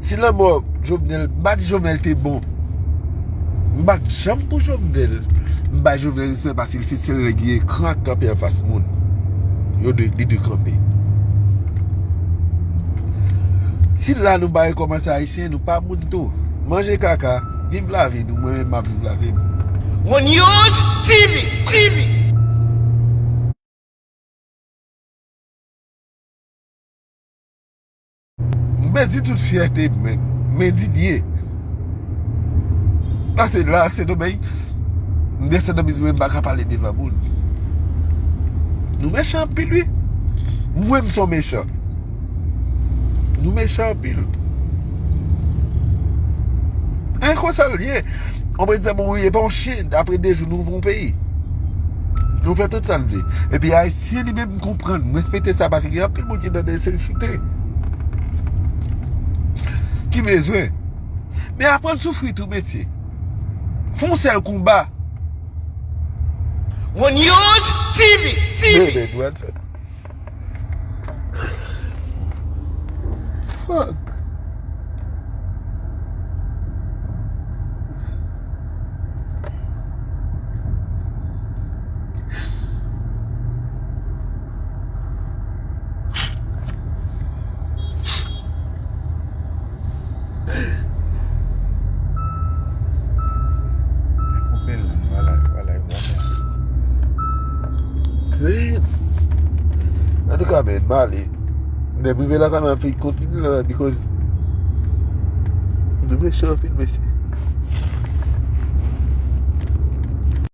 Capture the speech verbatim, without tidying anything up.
Si lanmò Jovenel, m pa di Jovenel te bon. M pa t janm pou Jovenel. M bay Jovenel respè paske l se sèl nèg ki gen kran k kanpe anfas moun. Yo dwe, li dwe kanpe. Si la nou pa rekòmanse ayisyen, nou pa moun tou. Manje kaka, viv lavi nou, mwen menm m ap viv lavi m. One News T V, T V. M pèdi tout fyète m, men, men Didier. Pase la, Sendomeng, m desann nan bizwen, m pa ka pale devan moun. Nou mechan anpil, wi. Mwen, m se yon mechan. Nou mechan anpil. E konsa l ye. Yon prezidan mouri, e pa yon chen, apre de jou, nou ouvri yon peyi. Nou fè tout sa n vle. Epi Ayisyen li menm konprann, m respekte sa, paske gen anpil moun ki nan nesesite. Ki bezwen. Men aprann soufri tou, mesye. Fè yon sèl konba. One News T V, T V. Baby, what's up? Fuck. Koupe l, vwala, vwala, vwala. Wi. Antouka, men, m ale. Lè m rive lakay mwen, m ap kontinye la, because nou mechan anpil, mesye.